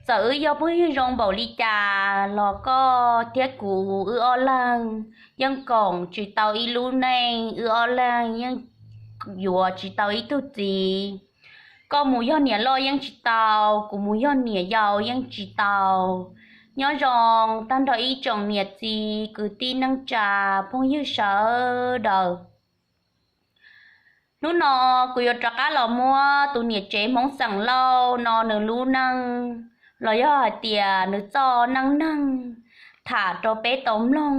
Txawm wb yog phooj ywg zoo npaum li cas los koj thiab kuv wb ob leeg yeej koom tsis tau ib lub neej, wb ob leeg yeej yuav tsis tau ib tug txiv. Koj mus yog niam loj yeej tsis tau, kuv mus yog niam yau yeej tsis tau. Nyob zoo tag nrho ib tsoom niam txiv kwv tij neej tsa phooj ywg sawv daws. Hnub no kuv yuav rov qab los muab tus niam tsev Hmoob xeem Lauj no nws lub neej los yog hais tias nws txoj neej neeg tham rau peb tau mloog.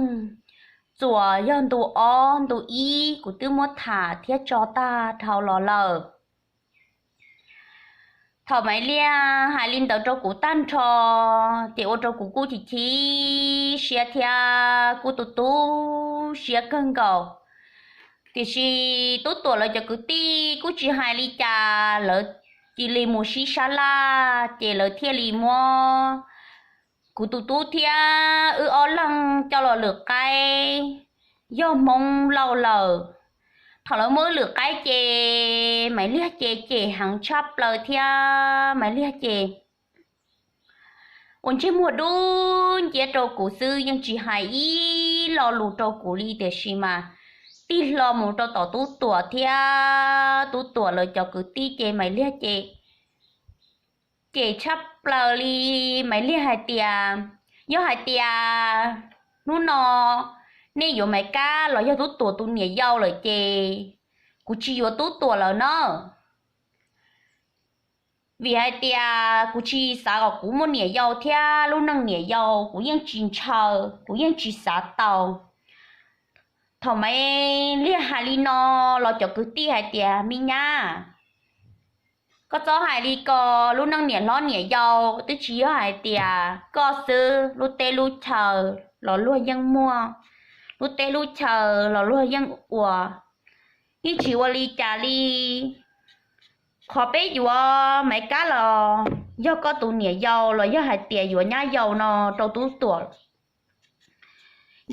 Txuas yog ntu ob ntu ib kuv twb muab tham thiab tso tag dhau los lawm. Thaum Maiv Liag hais li ntawd rau kuv tag nrho, ces ua rau kuv kuj chim chim siab thiab kuj tu tu siab kawg nkaus. Tiam sis Tub Tuam lawv cov kwv tij kuj tsis hais li cas, lawv cia li mus sib sab laj, ces lawv thiaj li muab kuv tus tub thiab wb ob leeg coj los lwm qaib, yog Hmoob Lauj lawm. Thaum lawv muab wb lwm qaib ces Maiv Liag ces cem heev tshaj plaws thiab Maiv Liag ces ua ntsej muag dub nciab rau kuv xwb, yeej tsis hais ib lo lus rau kuv li. Tiam sis mas tig hlo mus rau tom Tub Tuam thiab Tub Tuam lawv cov kwv tij ces Maiv Liag ces cem tshaj plaws li. Maiv Liag hais tias, yog hais tias hnub no nej yuav Maiv Kab los yog Tub Tuam tus niam yau lawm ces kuv tsis yuav Tub Tuam lawm no. Vim hais tias kuv tsis xav kom kuv muaj niam yau thiab lub neej niam yau kuv yeej tsis ntshaw, kuv yeej tsis xav tau. Thaum Maiv Liag hais li no los cov kwv tij hais tias, me nyab, koj txhob hais li ko, lub neej niam hlob niam yau twb tsis yog hais tias koj xwb, lub teb lub chaw los luag yeej muaj, lub teb lub chaw los luag yeej ua, yeej tsis ua li cas li. Qhov peb yuav Maiv Kab los yog koj tus niam yau los yog hais tias yuav nyab yau no rau Tub Tuam,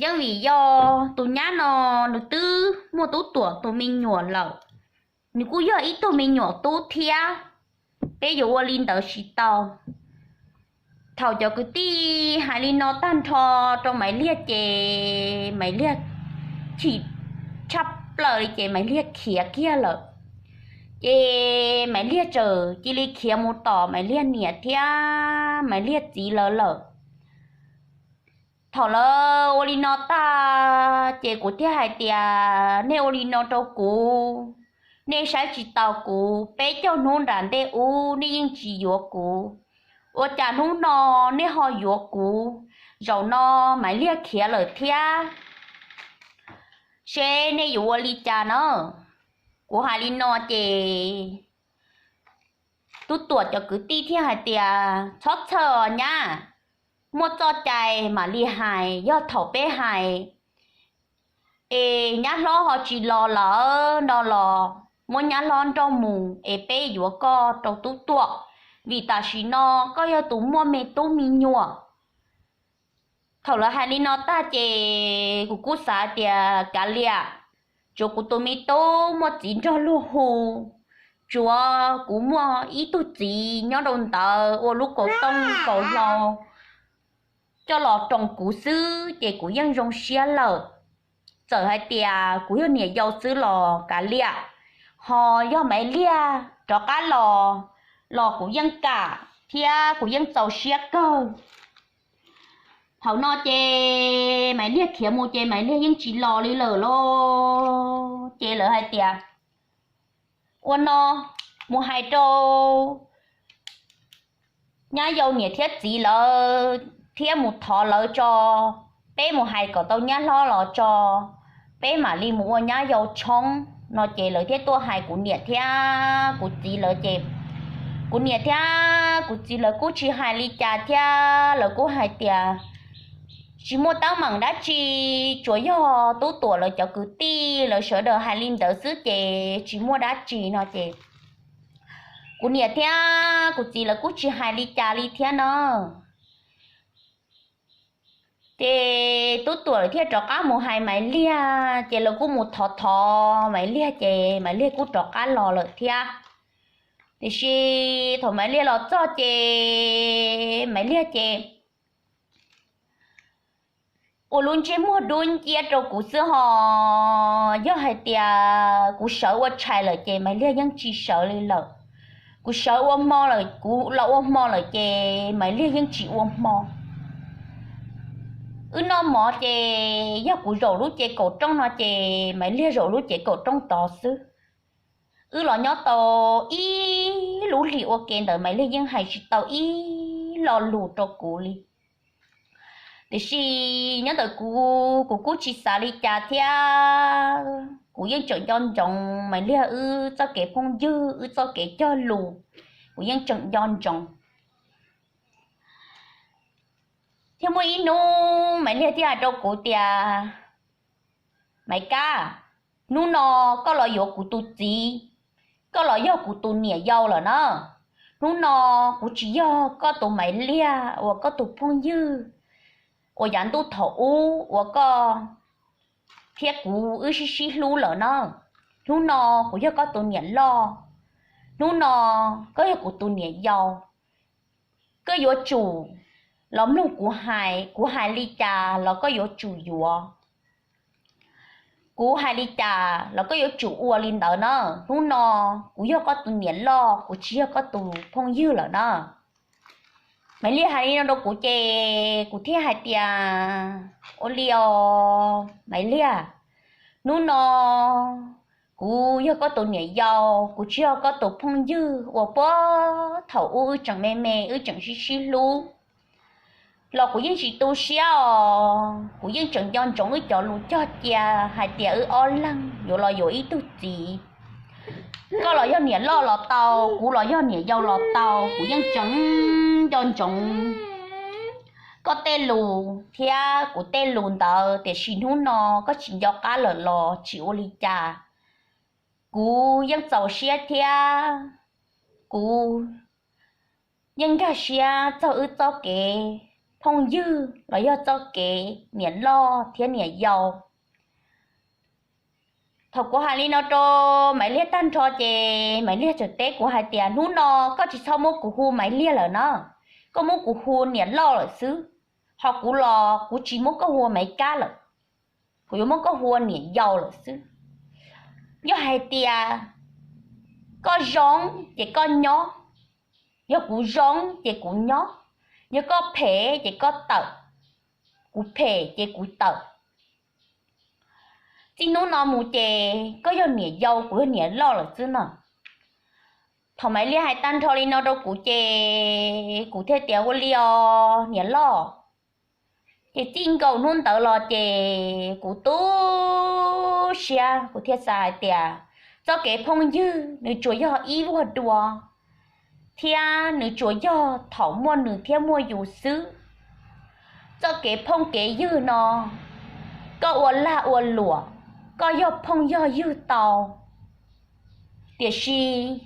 yeej vim yog tus nyab no nws twb muaj Tub Tuam tus me nyuam lawm, nws kuj yog ib tug me nyuam tub thiab, peb yuav ua li ntawd tsis tau. Thaum cov kwv tij hais li no tag nrho rau Maiv Liag ces Maiv Liag chim tshaj plaws li ces Maiv Liag khiav kiag lawm. Ces Maiv Liag txawm cia li khiav mus tom Maiv Liag niam thiab Maiv Liag txiv lawv lawm. Thaum lawv ua li no tag ces kuv thiaj hais tias, nej ua li no rau kuv, nej saib tsis taus kuv, peb caug hnub nram ntej ub nej yeej tsis yuav kuv, ua cas hnub no nej ho yuav kuv? Zaum no Maiv Liag khiav lawm thiab, seb nej yuav ua li cas na? Kuv hais li no ces Tub Tuam cov kwv tij thiaj hais tias, txhob txhawj os nyab, muaj txoj cai mam li hais, yog thaum peb hais es nyab hlob ho tsis los lawm no los muab nyab hlob nrauj mus es peb yuav koj rau Tub Tuam, vim tam sim no koj yog tus muaj me tub me nyuam. Thaum lawv hais li no tag ces kuv kuj xav tias kav liam, tsuav kuv tus me tub muaj txiv nrog luag hu, tsuav kuv muaj ib tug txiv nyob rau ntawd ua lub kaus tooj kaus hlau coj los roos kuv xwb ces kuv yeej zoo siab lawm. Txawm hais tias kuv yog niam yau xwb los kav liam, ho yog Maiv Liag rov qab los, los kuv yeej kam thiab kuv yeej txaus siab kawg. Thaum no ces Maiv Liag khiav mus ces Maiv Liag yeej tsis los li lawm lauj. Ces lawv hais tias, ua no, mus hais rau nyab yau niam thiab txiv lawv thiab mus thov lawv tso, peb mus hais kom tau nyab hlob los tso, peb mam li mus ua nyab yau tshoob no ces lawv thiaj tuaj hais kuv niam thiab kuv txiv lawv ces kuv niam thiab kuv txiv lawv kuj tsis hais li cas thiab, lawv kuj hais tias tsis muaj teeb meem dab tsi, tsuas yog Tub Tuam lawv cov kwv tij lawv sawv daws hais li ntawd xwb ces tsis muaj dab tsi no ces kuv niam thiab kuv txiv lawv kuj tsis hais li cas li thiab no. Ces Tub Tuam lawv thiaj rov qab mus hais Maiv Liag ces lawv kuj mus thov thov Maiv Liag ces Maiv Liag kuj rov qab los lawm thiab. Tiam sis thaum Maiv Liag los txog ces Maiv Liag ces ua lub ntsej muag dub nciab rau kuv xwb ho. Yog hais tias kuv sawv ua tshais lawm ces Maiv Liag yeej tsis sawv li lawm. Kuv sawv ua hmo lawm, kuv los ua hmo lawm ces Maiv Liag yeej tsis ua hmo. Wb noj mov ces yog kuv zaum lub ces kaum rooj no ces Maiv Liag zaum lub ces kaum rooj tod xwb. Wb los nyob tau ib lub hlis ua ke ntawd Maiv Liag yeej hais tsis tau ib lo lus rau kuv li. Tiam sis nyob ntawm kuv, kuv kuj tsis xav li cas thiab. Kuv yeej tseem nco ntsoov Maiv Liag wb txoj kev phooj ywg, wb txoj kev cog lus, kuv yeej tseem nco ntsoov. Thiab muaj ib hnub Maiv Liag thiaj hais rau kuv tias, Maiv Kab, hnub no koj los yuav kuv tus txiv, koj los yog kuv tus niam yau lawm na. Hnub no kuv tsis yog koj tus Maiv Liag uas koj tus phooj ywg uas yav ntuj thaum ub uas koj thiab kuv wb sib sib hlub lawm na. Hnub no kuv yog koj tus niam loj, hnub no koj yog kuv tus niam yau. Koj yuav tsum los mloog kuv hais, kuv hais li cas los koj yuav tsum yuav. Kuv hais li cas los koj yuav tsum ua li ntawd na. Hnub no kuv yog koj tus niam loj, kuv tsis yog koj tus phooj ywg lawm na. Maiv Liag hais li no rau kuv ces kuv thiaj hais tias, Ua li os Maiv Liag, hnub no kuv yog koj tus niam yau, kuv tsis yog koj tus phooj ywg uas puag thaum ub wb tseem me me wb tseem sib sib hlub los kuv yeej tsis tu siab os. Kuv yeej tseem nco ntsoov wb cov lus cog cia hais tias wb ob leeg yuav los yuav ib tug txiv. Koj los yog niam loj los tau, kuv los yog niam yau los tau, kuv yeej tseem nco ntsoov koj tej lus thiab kuv tej lus ntawd, tiam sis hnub no koj tsis nco qab lawm los tsis ua li cas. Kuv yeej txaus siab thiab kuv yeej nkag siab txog wb txoj kev phooj ywg los yog txoj kev niam loj thiab niam yau. Thaum kuv hais li no rau Maiv Liag tag nrho ces Maiv Liag txawm teb kuv hais tias, Hnub no koj tsis txhob muab kuv hu Maiv Liag lawm na, koj muab kuv hu niam loj lawm xwb. Ho kuv los kuv tsis muab koj hu ua Maiv Kab lawm, kuv yuav muab koj hu ua niam yau lawm xwb. Yog hais tias koj zoo ces koj nyob, yog kuv zoo ces kuv nyob, yog koj phem ces koj tawm, kuv phem ces kuv tawm. Txij hnub no mus ces koj yog niam yau, kuv yog niam loj lawm xwb no. Thaum Maiv Liag hais tag nrho li no rau kuv ces kuv thiaj tias, Ua li os niam loj. Ces txij nkaus hnub ntawd los ces kuv tu siab, kuv thiaj xav hais tias txoj kev phooj ywg nws tsuas yog ib vuag dua, thiab nws tsuas yog thaum muaj nws thiab muaj yus xwb. Txoj kev phooj kev ywg no, koj ua lag ua luam, koj yog phooj yog ywg tau, tiam sis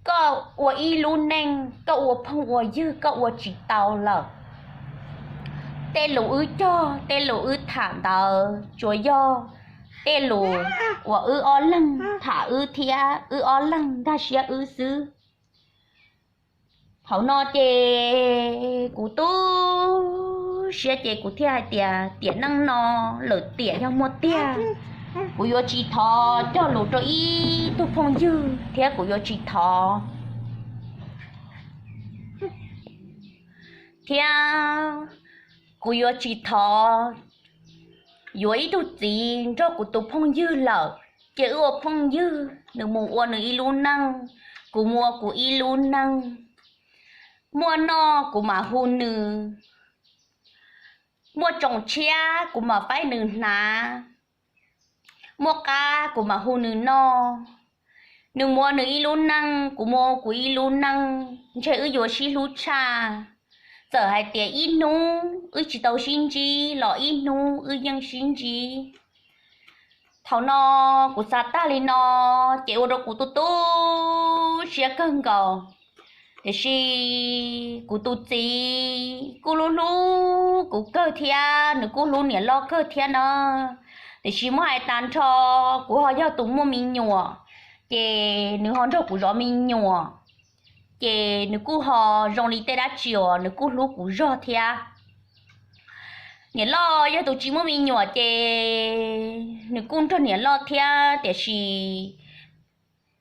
koj ua ib lub neej koj ua phooj ua ywg koj ua tsis tau lawm. Tej lus wb cog, tej lus wb tham ntawd tsuas yog tej lus uas wb ob leeg tham wb thiab wb ob leeg nkag siab wb xwb. Thaum no ces kuv tu siab ces kuv thiaj hais tias, Tiam neej no lawm tiam yog muaj tiag, kuv yuav tsis thov cog lus rau ib tug phooj ywg thiab kuv yuav tsis thov thiab kuv yuav tsis thov yuav ib tug txiv nrog kuv tus phooj ywg lawm. Ces wb ua phooj ywg, nws mus ua nws ib lub neej, kuv mus ua kuv ib lub neej. Muaj noj kuv mam hu nws, muaj tsoom tshiab kuv mam faib nws hnav, muaj qab kuv mam hu nws noj. Nws mus ua nws ib lub neej, kuv mus ua kuv ib lub neej, ntshe wb yuav sib hlub tshaj. Txawm hais tias ib hnub wb tsis tau sib ntsib los ib hnub wb yeej sib ntsib. Thaum no kuv xav tag li no ces ua rau kuv tu tu siab kawg nkaus. Tiam sis kuv tus txiv kuj hlub hlub kuv kawg thiab nws kuj hlub niam loj kawg thiab na. Tiam sis muab hais tag nrho, kuv ho yog tus muaj me nyuam, ces nws ho nrog kuv zov me nyuam. ces nws kuj ho zoo li tej dab tsi uas nws kuj hlub kuv zog thiab. Niam loj yog tus tsis muaj me nyuam ces nws kuj nrog niam loj thiab, tiam sis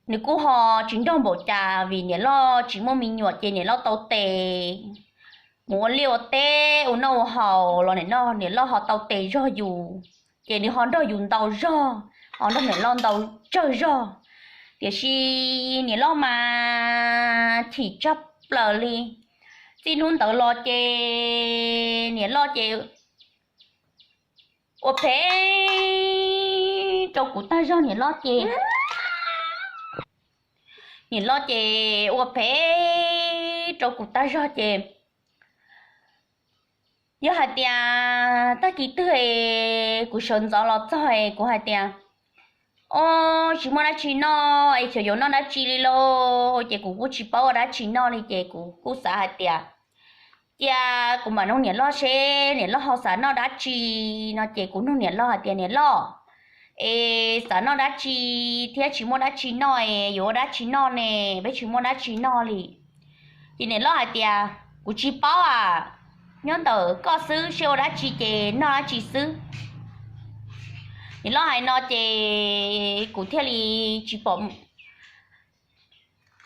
nws kuj ho tsis nrog npaum cas vim niam loj tsis muaj me nyuam ces niam loj tau tes mus ua liaj ua teb ua noj ua haus los niam loj ho tau tes zog yus, ces nws ho nrog yus ntau zog, ho nrog niam loj ntau tsawg zog. Tiam sis niam loj mas chim tshaj plaws li. Txij hnub ntawd los ces niam loj ces ua phem rau kuv tag zog. Niam loj ces, niam loj ces ua phem rau kuv tag zog ces yog hais tias tag kis twg kuv sawv ntxov los txog es kuv hais tias, o, tsis muaj dab tsi noj es xyov yuav noj dab tsi li lauj, ces kuv kuj tsis paub ua dab tsi noj li ces kuv kuj xav hais tias cia kuv mam nug niam loj seb niam loj ho xav noj dab tsi no ces kuv nug niam loj hais tias, niam loj, es xav noj dab tsi thiab tsis muaj dab tsi noj es yuav ua dab tsi noj ne, peb tsis muaj dab tsi noj li. Ces niam loj hais tias, kuv tsis paub as, nyob ntawm koj xwb seb ua dab tsi ces noj dab tsi xwb. Niam loj hais no ces kuv thiaj li tsis pom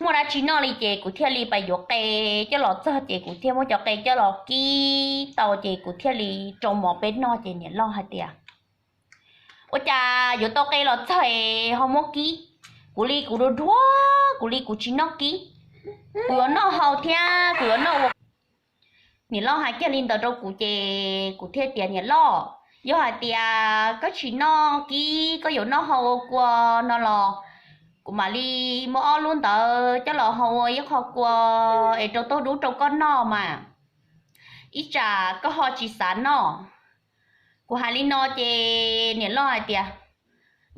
muaj dab tsi noj li ces kuv thiaj li pais yuav qe coj los txog ces kuv thiaj muab cov qe coj los kib tau ces kuv thiaj li rau mov peb noj ces niam loj hais tias, ua cas yuav tau qe los txog es ho muab kib? Kuv li kuv dua duav, kuv li kuv tsis noj kib, kuv yuav noj hau thiab kuv yuav noj ua. Niam loj hais kiag li ntawd rau kuv ces kuv thiaj tias, niam loj, yog hais tias koj tsis noj kib koj yuav noj hau ua kua no los kuv mam li muab ob lub ntawd coj los hau ua ib qho kua es rau tau dub rau koj noj mas, ib tsam koj ho tsis xav noj. Kuv hais li no ces niam loj hais tias,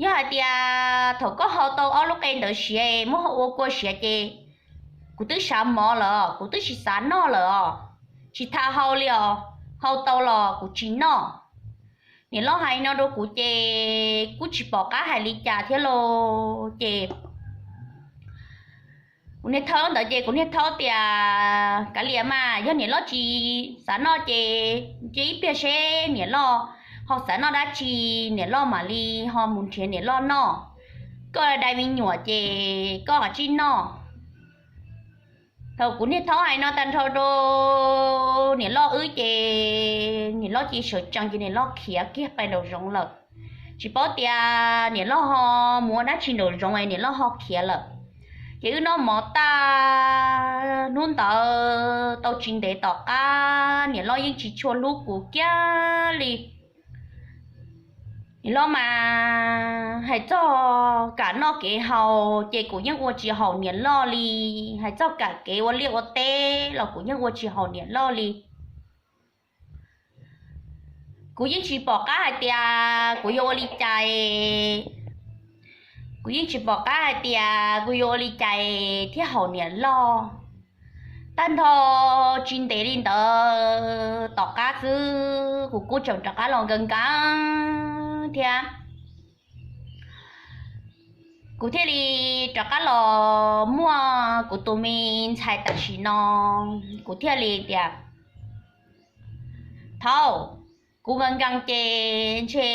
yog hais tias thaum koj hau tau ob lub qe ntawd siav muab hau ua kua siav ces kuv twb sav mov lawm, kuv twb tsis xav noj lawm os, tsis tham hau li os, hau tau los kuv tsis noj. Niam loj hais no rau kuv ces kuj tsis pom qab hais li cas thiab lauj ces kuv niag thawj ntawd ces kuv niag thawj tias, kav liam mas, yog niam loj tsis xav noj ces cia ib pliag seb niam loj ho xav noj dab tsi, niam loj mam li ho mus nrhiav niam loj noj. Koj dai me nyuam ces koj kav tsij noj. Thaum kuv niag thawj hais no tag nrho rau niam loj wb ces niam loj cia sawv tsees ces niam loj khiav kiag pais nraum zoov lawm. Tsis paub tias niam loj ho mus ua dab tsi nraum zoov es niam loj ho khiav lawm. Ces wb noj mov tag hnub ntawd tau tsis ntev tom qab niam loj yeej tsis tshua hlub kuv kiag li. Niam loj mas hais txog kam noj kev haus ces kuv yeej ua tsis haum niam loj li, hais txog kam kev ua liaj ua teb los kuv yeej ua tsis haum niam loj li. Kuv yeej tsis pom qab hais tias kuv yuav ua li cas, kuv yeej tsis pom qab hais tias kuv yuav ua li cas thiaj haum niam loj. Tag nrho tsis ntev li ntawd tom qab xwb kuv kuj tseem rov qab los nkees nkees thiab. Kuv thiaj li rov qab los muaj kuv tus me ntxhais tam sim no, kuv thiaj li tias, thaum kuv nkees nkees ces ntshe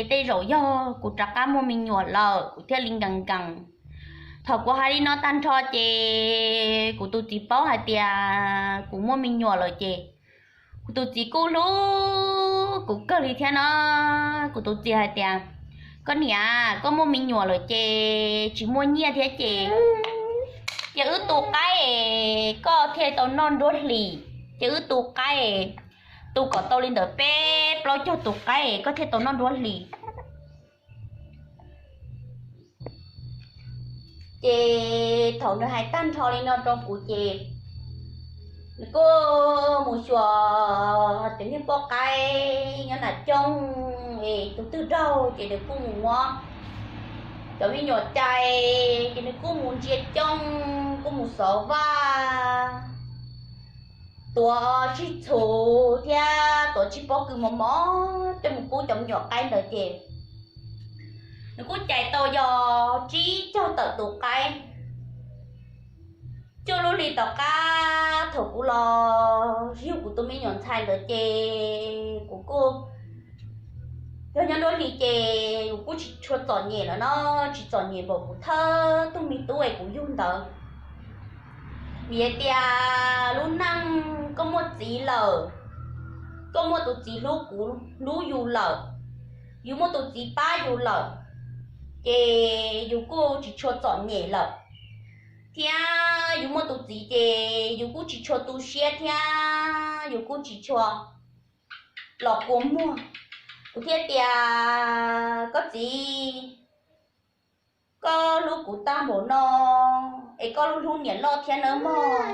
tej zaum yog kuv rov qab muaj me nyuam lawm, kuv thiaj li nkees nkees. Thaum kuv hais li no tag nrho ces kuv tus txiv paub hais tias kuv muaj me nyuam lawm ces kuv tus txiv kuj hlub kuv kawg li thiab na. Kuv tus txiv hais tias, koj niam, koj muaj me nyuam lawm ces tsis muaj nyiaj thiab ces, ces wb tu qaib es koj thiaj tau noj nruab hlis, ces wb tu qaib, tu kom tau li ntawd peb plaub caug tus qaib es koj thiaj tau noj nruab hlis. Ces thaum nws hais tag nrho li no rau kuv ces nws kuj mus xyuas cov niag poj qaib nyob nram coob es tus twg raug ces nws kuj mus muab cov me nyuam cai, ces nws kuj mus ntsia coob, kuj mus xov vaj, tuav tsib txhuv thiab tuav tsib pob kws mos mos coj mus pub cov me nyuam qaib ntawd ces nws kuj cais tau yog tsib caug tawm tus qaib. Cuaj lub hlis tom qab thaum kuv los yug kuv tus me nyuam ntxhais ntawd ces kuv kuj, yog nyob nruab hlis ces kuv kuj tsis tshua txom nyem lawm no, tsis txom nyem npaum kuv thawj tug me tub es kuv yug ntawd. Vim hais tias lub neej koj muaj txiv lawm, koj muaj tus txiv hlub kuv hlub yus lawm, yus muaj tus txiv pab yus lawm, ces yus kuj tsis tshua txom nyem lawm, thiab yus muaj tus txiv ces yus kuj tsis tshua tu siab thiab yus kuj tsis tshua los kua muag. Kuv thiaj tias koj txiv, koj hlub kuv tag npaum no es koj hlub niam loj thiab nawb mog.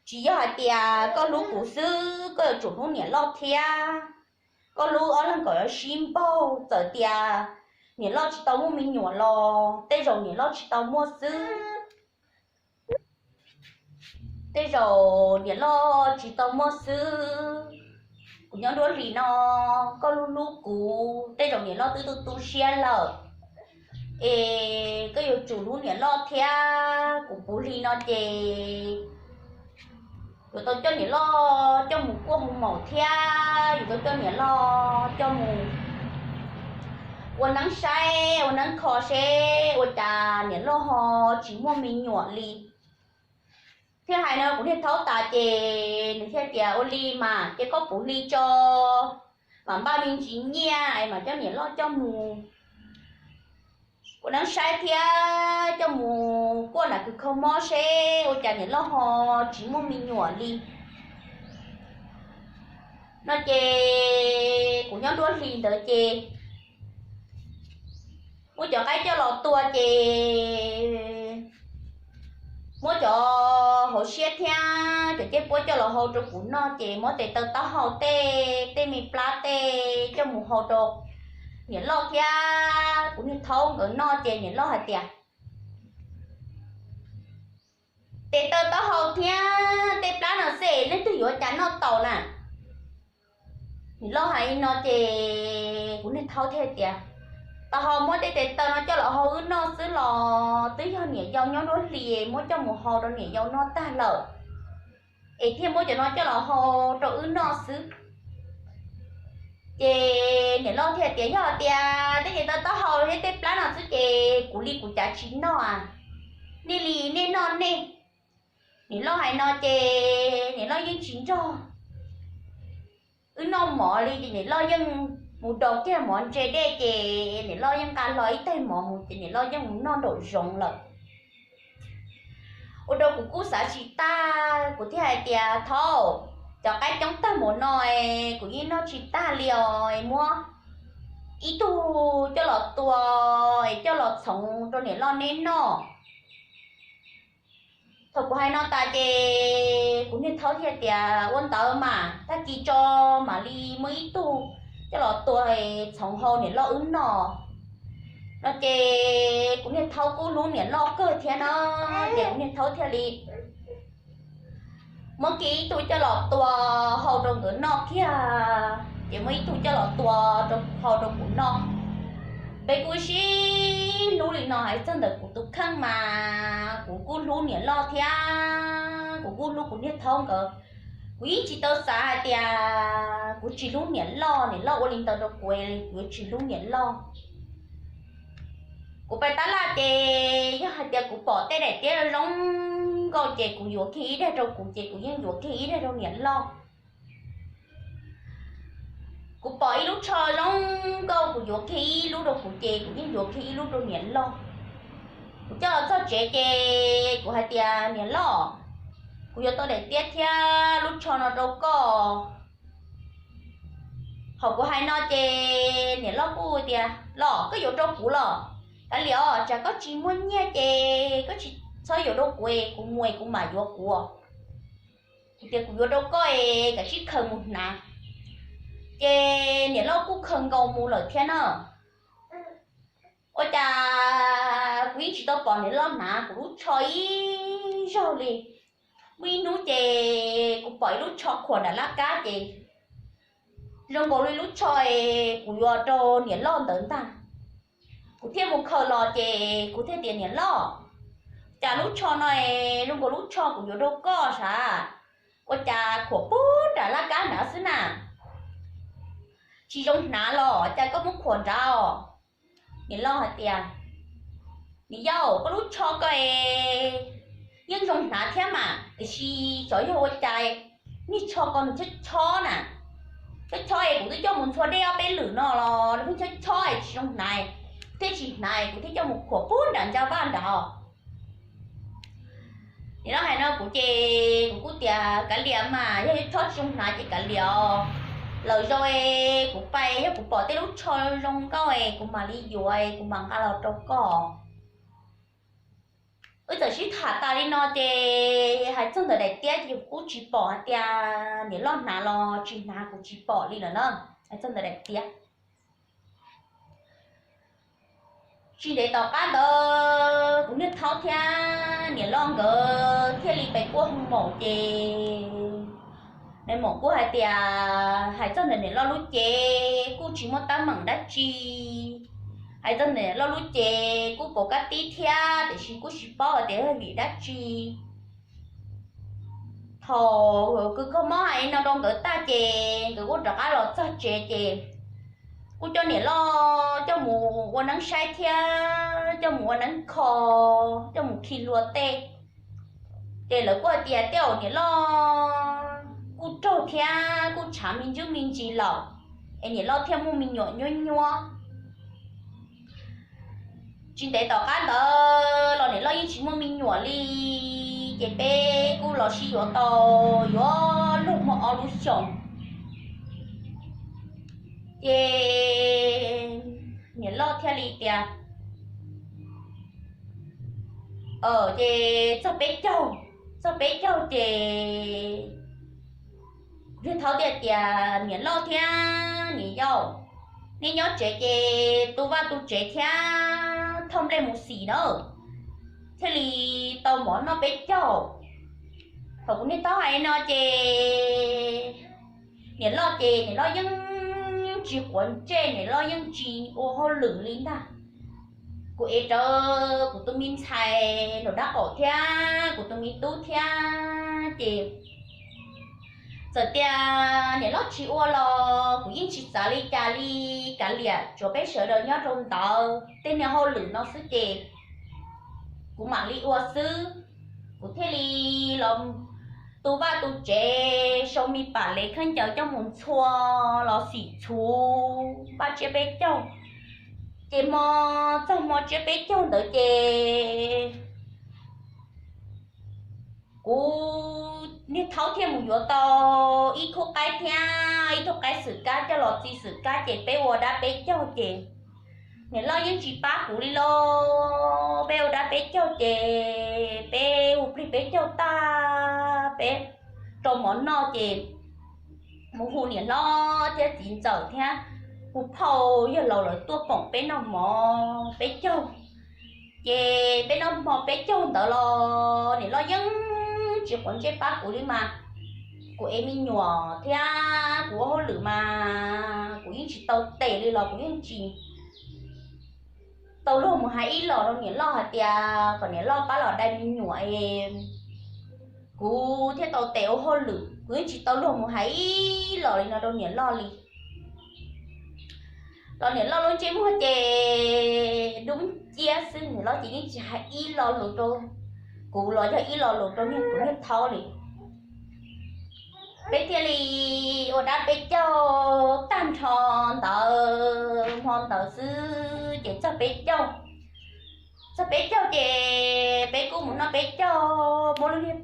Tsis yog hais tias koj hlub kuv xwb, koj yuav tsum hlub niam loj thiab. Koj hlub ob leeg kom yuav sib npaug, txawm tias niam loj tsis tau muaj me nyuam los tej zaum niam loj tsis tau muaj xwb. Tej zaum niam loj tsis tau muaj xwb. Kuv nyob nruab hlis no, koj hlub hlub kuv, tej zaum niam loj twb tu tu siab lawm, es koj yuav tsum hlub niam loj thiab. Kuv puv hli no ces yuav tau coj niam loj coj mus kuaj hoo maum thiab yuav tau coj niam loj coj mus ua neeb saib ua neeb kho seb ua cas niam loj ho tsis muaj me nyuam li. Thiaj hais no kuv niag thaub tas ces nws thiaj tias ua li mas ces koj puv hli tso, mam npaj me ntsis nyiaj es mam coj niam loj coj mus ua neeb saib thiab coj mus kuaj nam kws kho mob seb ua cas niam loj ho tsis muaj me nyuam li no ces kuv nyob nruab hlis ntawd ces muab cov qaib coj los tua ces muab cov hauv siab thiab cov ciaj puab coj los hau rau kuv noj ces muab tes taw taub hau tej, tej me plab tej coj mus hau rau niam loj thiab kuv niag thaub nkawd noj ces niam loj hais tias, tes taw taub hau thiab tej plab no xwb leej twg yuav cas noj tau na? Niam loj hais li no ces kuv niag thaub thiaj tias, tau ho muab tej tes taw no coj los hau wb noj xwb los twb yog niam yau nyob nruab hlis muab coj mus hau rau niam yau noj tag lawm, es thiaj muab cov no coj los hau rau wb noj xwb. Ces niam loj thiaj tias, yog tias tej tes taw taub hau thiab tej plab no xwb ces kuv li kuv cav tsis noj a, nej li nej noj nej. Niam loj hais no ces niam loj yeej tsis nrog wb noj mov li ces niam loj yeej mus daus kiag mov ntse dej ces niam loj yeej nqa hlo ib tais mov mus ces niam loj yeej mus noj nraum zoov lawm. Ua rau kuv kuj xav tsis tag, kuv thiaj hais tias, thaub, cov qaib coob tag npaum no es kuv yeej noj tsis tag li os, muab ib tug coj los tua es coj los txhoov rau niam loj neb noj. Thaum kuv hais no tas ces kuv niag thaub thiaj tias, ua ntawd mas tag kis tso mam li muab ib tug coj los tua es txhoov hau niam loj wb noj no ces kuv niag thaub kuj hlub niam loj kawg thiab no ces kuv niag thaub thiaj li muab kiag ib tug coj los tua hau rau nkawd noj kiag, ces muab ib tug coj los tua hau rau kuv noj. Peb kuj sib hlub li no hais txog ntawm kuv tus kheej mas kuv kuj hlub niam loj thiab kuv kuj hlub kuv niag thaub nkawd. Kuv yeej tsis tau xav hais tias kuv tsis hlub niam loj, niam loj ua li ntawd rau kuv, kuv yuav tsis hlub niam loj. Kuv pais tab laj ces yog hais tias kuv pom tej daim tiab zoo nkauj ces kuv yuav kiag ib daim rau kuv ces kuv yeej yuav kiag ib daim rau niam loj. Kuv pom ib lub tsho zoo nkauj kuv yuav kiag ib lub rau kuv ces kuv yeej yuav kiag ib lub rau niam loj. Kuv coj los txog tsev ces kuv hais tias, niam loj, kuv yuav tau daim tiab thiab lub tsho no rau koj. Thaum kuv hais no ces niam loj kuj tias, los koj yuav rau kuv los? Kav liam os, tsam koj tsis muaj nyiaj ces koj tsis txhob yuav rau kuv, kuv mus kuv mam yuav kuv. Kuv tias kuv yuav rau koj es kav tsij khaws mus hnav. Ces niam loj kuj khaws nkaus mus lawm thiab na. Ua cas kuv yeej tsis tau pom niam loj hnav kuv lub tsho ib zaug li. Muaj ib hnub ces kuv pom ib lub tsho khuam nram laj kab ces zoo nkaus li lub tsho es kuv yuav rau niam loj ntawd ntag. Kuv thiaj mus khaws los ces kuv thiaj tias, niam loj, Cas lub tsho no es zoo nkaus lub tsho kuv yuav rau koj sav, ua cas khuam puag nram laj kab nrad xwb na? Tsis zoo hnav los cas koj muab khuam nrad os? Niam loj hais tias, niam yau, koj lub tsho ko es yeej zoo hnav thiab mas, tiam sis xyov yog ua cas niag tsho ko nws chob chob na, chob chob es kuv twb coj mus ntxhua dej ob peb lwm no los nws pheej chob chob es tsis zoo hnav, thiaj tsis hnav kuv thiaj coj mus khuam puag nram ncaj vaj nrad. Niam loj hais no kuv ces kuv kuj tias kav liam mas, yog chob tsis zoo hnav ces kav liam os. Lawm zaus es kuv pais yog kuv pom tej lub tsho zoo nkauj es kuv mam li yuav es kuv mam nqa los rau koj. Wb txawm sib tham tas li no ces hais txog ntawm daim tiab ces kuv kuj tsis pom hais tias niam loj hnav los tsis hnav, kuv tsis pom li lawm na. Hais txog ntawm daim tiab, tsis ntev tom qab ntawd kuv niag thaub thiab niam loj nkawd thiaj li pes kuaj hoo maum ces nais maum kuj hais tias, hais txog ntawm niam loj lub cev kuj tsis muaj teeb meem dab tsi. Hais txog ntawm niam loj lub cev kuj pom kab tib thiab tiam sis kuj tsis paub hais tias yog vim dab tsi. Thaum kws kho mob hais no rau nkawd tag ces nkawd kuj rov qab los txog tsev ces kuj coj niam loj coj mus ua neeb saib thiab coj mus ua neeb kho, coj mus khi hlua tej. Ces lawv kuj hais tias tej zaum niam loj kuj raug thiab kuj tshav me ntsis me ntsis lawm es niam loj thiaj muaj me nyuam nyuab nyuab. Tsis ntev tom qab ntawd los niam loj yeej tsis muaj me nyuam li, ces peb kuj los sib yuav tau yuav luag muaj ob lub xyoos. Ces niam loj thiaj li tias, ces txog peb caug, txog peb caug ces niag thaub thiaj tias, niam loj thiab niam yau, nej nyob tsev ces tu vaj tu tsev thiab thauj nplej mus xis na, thiaj li tau mov noj peb caug. Thaum kuv niag thaub hais no ces niam loj ces niam loj yeej tsis quav ntsej, niam loj yeej tsis ua hauj lwm li ntag. Kuv ev rawv kuv tus me ntxhais nraum dab qaum thiab kuv tus me tub thiab ces txawm tias niam loj tsis ua los kuv yeej tsis txav li cas li, kav liam tsuav peb sawv daws nyob rau ntawd tej niag hauj lwm no xwb ces kuv mam li ua xwb. Kuv thiaj li los tu vaj tu tsev, sau me pam lev khaub ncaws coj mus ntxhua los xim txhuv npaj tsiab peb caug. Ces hmo, txog hmo tsiab peb caug ntawd ces kuv niag thaub thiaj mus yuav tau ib khub qaib thiab ib tug qaib xwm kab coj los txi xwm kab ces peb ua dab peb caug ces niam loj yeej tsis pab kuv li lauj. Peb ua dab peb caug ces peb ua plig peb caug tag peb rau mov noj ces mus hu niam hlob thiab txiv ntxawm thiab hu phauj yawg laus lawv tuaj foom peb noj mov peb caug. Ces peb noj hmo peb caug ntawd los niam loj yeej tsis quav ntsej pab kuv li mas. Kuv ev me nyuam thiab kuv ua hauj lwm mas kuv yeej tsis tau tes li los kuv yeej tsis tau luag mus hais ib los rau niam loj hais tias kom niam loj pab los dai me nyuam es kuv thiaj tau tes ua hauj lwm, kuv yeej tsis tau luag mus hais ib los li no rau niam loj li. Los niam loj lub ntsej muag ces dub nciab xwb, niam loj ces yeej tsis hais ib lo lus rau kuv los yog ib lo lus rau niag kuv niag thaub li. Peb thiaj li ua dab peb caug tag nrho ntawd, hmo ntawd xwb ces txog peb caug. Txog peb caug ces peb kuj mus noj peb caug, muab lub niag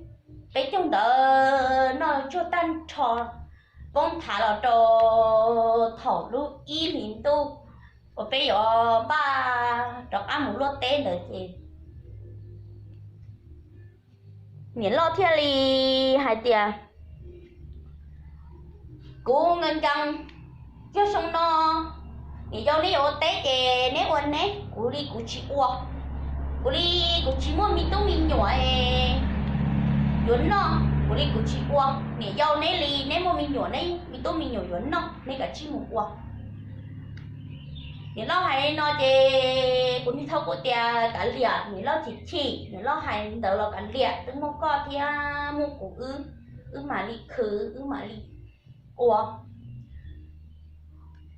peb caug ntawd noj tsuag tag nrho, poob nthav los rau thaum lub ib hlis ntuj uas peb yuav npaj rov qab mus luaj teb ntawd ces niam loj thiaj li hais tias, kuv nkees nkees, yog xyoo no niam yau neb yuav ua teb ces neb ua neb, kuv li kuv tsis ua. Kuv li kuv tsis muaj me tub me nyuam yuav noj, kuv li kuv tsis ua. Niam yau neb li neb muaj me nyuam, neb me tub me nyuam yuav noj, neb kav tsij mus ua. Niam loj hais li no ces kuv niag thaub kuj tias kav liam, niam loj chim chim, niam loj hais li ntawd los kav liam, twb muaj koj thiab muaj kuv wb, wb mam li khwv, wb mam li ua.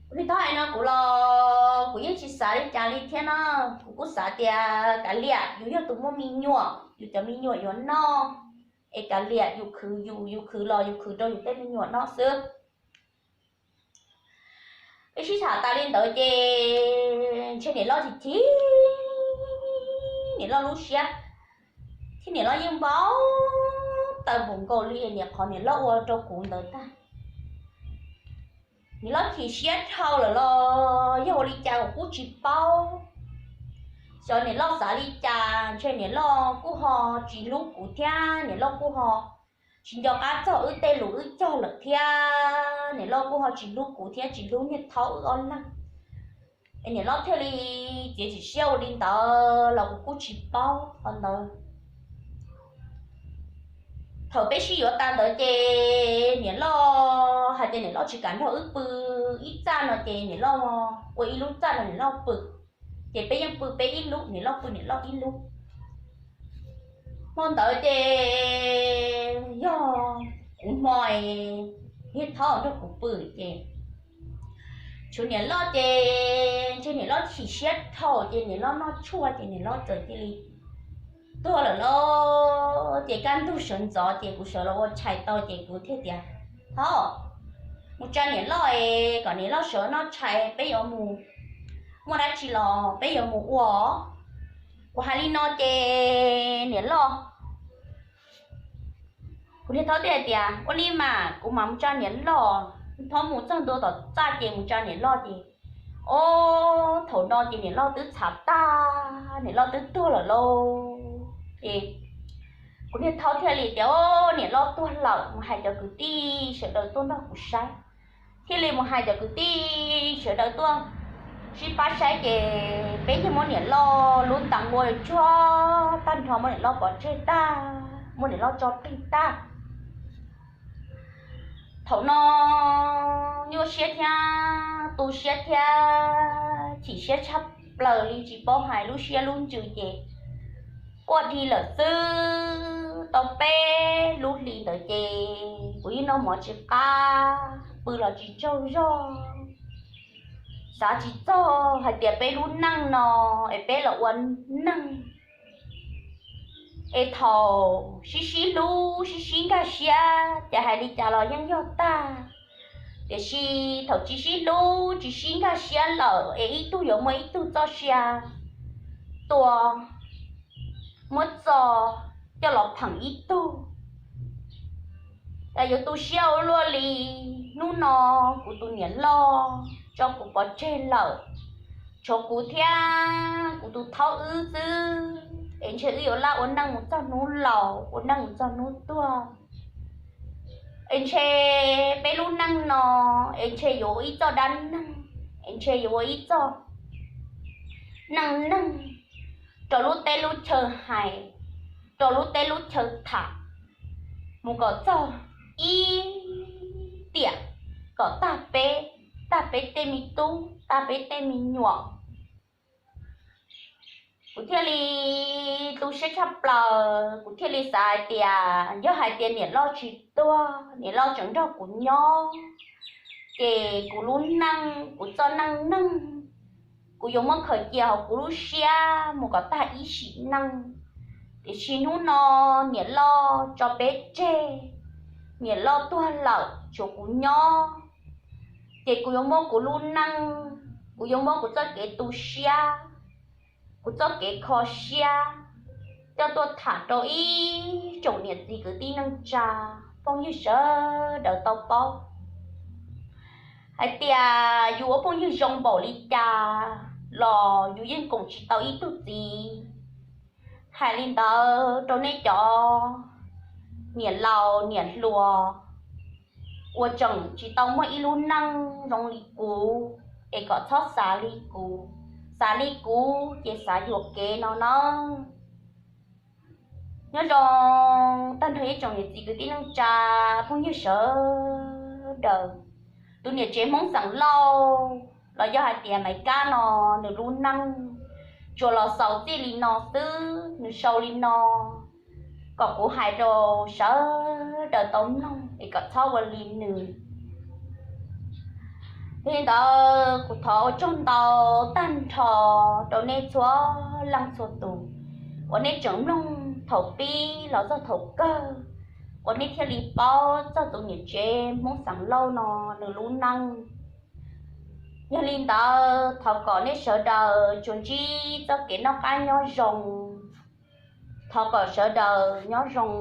Kuv niag thaub hais no kuv los kuv yeej tsis xav li cas li thiab no, kuv kuj xav tias kav liam, yus yog tus muaj me nyuam, yus cov me nyuam yuav noj, es kav liam, yus khwv yus, yus khwv los yus khwv rau yus tej me nyuam noj xwb. Peb sib tham tas li ntawd ces ntshe niam loj chim chim, niam loj lub siab thiab niam loj yeej npau taws npaum nkaus li niam qhov niam loj ua rau kuv ntawd tag. Niam loj chim siab dhau lawm los yog ua li cas kuv kuj tsis paub. Xyov niam loj xav li cas, ntshe niam loj kuj ho tsis hlub kuv thiab niam loj kuj ho tsis nco qab txog wb tej lus wb cog lawm thiab niam loj kuj ho tsis hlub kuv thiab tsis hlub niag thaub wb ob leeg. Es niam loj thiaj li txiav txim siab ua li ntawd los kuv kuj tsis paub qhov ntawd. Thaum peb sib yuav tas ntawd ces niam loj hais tias niam loj tsis kam nrog wb pw ib txaj no ces niam loj ua ib lub txaj no niam loj pw. Ces peb yeej pw peb ib lub, niam loj pw niam loj ib lub. Hmo ntawd ces yog kuv hmo es niag thaub nrog kuv pw ces tshuav niam loj ces ntshe niam loj chim siab dhau ces niam loj noj tshuaj ces niam loj txawm cia li tuag lawm lauj. Ces kaj ntug sawv ntxov ces kuv sawv los ua tshais tau ces kuv thiaj tias, thaub, mus tsa niam loj es kom niam loj sawv noj tshais peb yuav mus, muaj dab tsi los peb yuav mus ua. Kuv hais li no ces niam loj, kuv niag thaub thiaj hais tias ua li mas kuv mam mus tsa niam loj. Thaub mus txog ntua tom txaj ces mus tsa niam loj ces, o, thaum no ces niam loj twb txhav tag, niam loj twb tuag lawm lauj. Ces kuv niag thaub thiaj li tias, o, niam loj tuag lawm, mus hais cov kwv tij sawv daws tuaj nrog kuv saib. Thiaj li mus hais cov kwv tij sawv daws tuaj sib pab saib ces peb yeej muab niam loj lub ntees ua tsuag tag nrho, muab niam loj pov tseg tag, muab niam loj tso plig tag. Thaum no nyuaj siab thiab tu siab thiab chim siab tshaj plaws li tsis paub hais lub siab lub ntsws ces quaj dhi lawm xwb. Tau peb lub hlis ntawd ces kuv yeej noj mov tsis qab, pw los tsis tsaug zog, xav tsis txog hais tias peb lub neej no es peb los ua neej es thaum sib sib hlub sib sib nkag siab ces hais li cas los yeej yog tag. Tiam sis thaum tsis sib hlub tsis sib nkag siab lawm es ib tug yuav muab ib tug txoj sia tua, muab txo coj los pheem ib tug. Cas yuav tu siab ua luaj li. Hnub no kuv tus niam loj tso kuv pov tseg lawm, tshuav kuv thiab kuv tus thaub wb xwb, es ntshe wb yuav laj ua neej mus txog hnub laus, ua neej mus txog hnub tuag. Es ntshe peb lub neej no, es ntshe yuav ua ib txoj dab neeg, es ntshe yuav ua ib txoj neej neeg rau lub teb lub chaw hais, rau lub teb lub chaw tham, mus kom txog ib tiam, kom tag peb, tag peb tej me tub, tag peb tej me nyuam. Kuv thiaj li tu siab tshaj plaws, kuv thiaj li xav hais tias yog hais tias niam loj tsis tuag, niam loj tseem nrog kuv nyob, ces kuv lub neej, kuv txoj neej neeg, kuv yuav muab khaws cia hauv kuv lub siab mus kom tag ib sim neej. Tiam sis hnub no niam loj tso peb tseg, niam loj tuag lawm tshuav kuv nyob, ces kuv yuav muab kuv lub neej, kuv yuav muab kuv txoj kev tu siab, kuv txoj kev kho siab coj tuaj tham rau ib tsoom niam txiv kwv tij neej tsa phooj ywg sawv daws tau paub hais tias yus ua phooj ywg zoo npaum li cas los yus yeej koom tsis tau ib tug txiv. Hais li ntawd rau nej cov niam laus niam hluas uas tseem tsis tau muaj ib lub neej zoo li kuv, es kom txhob xav li kuv. Xav li kuv ces xav yuam kev no nawb. Nyob zoo tag nrho ib tsoom niam txiv kwv tij neej tsa phooj ywg sawv daws, tus niam tsev Hmoob xeem Lauj, los yog hais tias Maiv Kab no nws lub neej tsuas los xaus txij li no xwb, nws sau li no kom kuv hais rau sawv daws tau mloog es kom txhob ua li nws. Yog li ntawd kuv thov ua tsaug ntau tag nrho rau nej txhua leej txhua tus uas nej tseem mloog thaum pib los txog thaum kawg, uas nej thiaj li paub txog tus niam tsev Hmoob xeem Lauj no nws lub neej. Yog li ntawd thov kom nej sawv daws tsuas ntsib txoj kev noj qab nyob zoo. Thov kom sawv daws nyob zoo.